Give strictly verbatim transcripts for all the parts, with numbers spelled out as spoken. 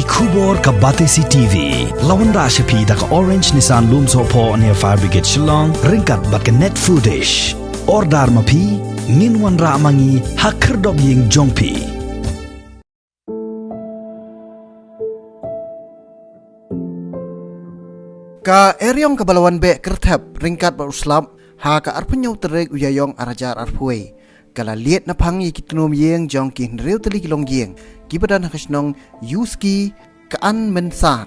Khubor ka Batesi T V. La wanrah sha phi da ka Orange Nissan Lumsohphoh near Fire Brigade Shillong, ryngkat bad ka Net Foodish. Order ma phi, ngin wanrah ma ngi ha khyrdop ïing jong phi. Ka eriong kaba la wan beh kyrthep ryngkat bad u slap ha ka arphew hynñiew tarik u Ïaïong arhajar arphew wei, ka la lied na phang ïa ki tnum ïing jong ki hynriew tylli ki longïing kiba don ha ka shnong Yuski Kanmensar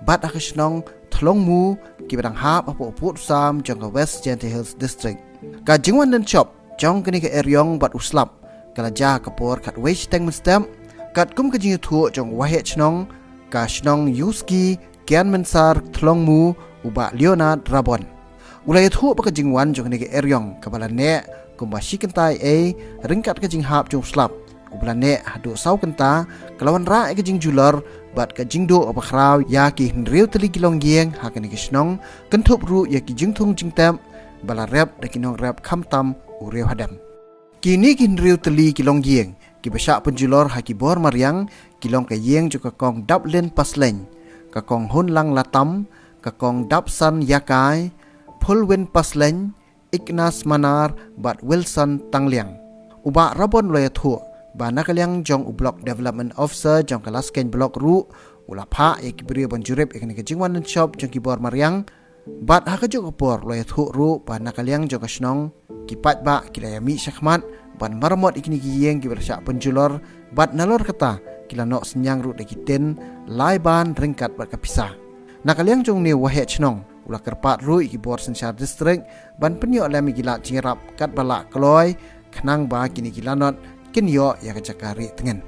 bad ha ka shnong Thlongmu, kiba dang hap hapoh Pud Sam jong ka West Jaintia Hills District. Ka jingwan lynshop jong kane ka eriong bad u slap ka la jia ha ka por khatwei shiteng mynstep, katkum ka jingïathuh jong u waheh shnong ka shnong Yuski Kanmensar Thlongmu, u Bah Leonard Rabon. U la ïathuh ba ka jingwan jong kane ka eriong kaba la neh kumba shi kynta ei, ryngkat ka jinghap jong u slap uba la neh haduh saw kynta, ka la wanrah ïa ka jingjulor bad ka jingduh kaba khraw ïa ki hynriew tylli ki longïing ha kane ka shnong, kynthup ruh ïa ki jingthung jingtep ba la rep da ki nongrep khamtam u riewhadem. Kine ki hynriew tylli ki longïing kiba shah pynjulor ha ki bor mariang ki long ka ïing jong ka Kong Daplin Paslein, ka Kong Hunlang Latam, ka Kong Dapsan Ïakai, Phulwin Paslein, Ignas Manar bad Wilson Tangliang. U Bah Rabon u la ïathuh ba na ka liang jong u Block Development Officer jong ka Laskeiñ Block ruh u la phah ïa ki briew ban jurip ïa kane ka jingwan lynshop jong ki bor mariang, bad ha kajuh ka por u la ïathuh ruh ba na ka liang jong ka shnong ki paidbah ki la ïamih shakhmat ban maramot ïa kine ki ïing kiba la shah pynjulor, bad nalor kata ki la noh synñiang ruh da ki tin, laiban ryngkat bad ka pisa. Na ka liang jong une u waheh shnong u la kyrpad ruh ïa ki bor synshar district ban pynïoh lem ïa ki lad jingïarap katba lah kloi, khnang ba kine ki lanot kin ïoh ïa ka jaka rieh tngen.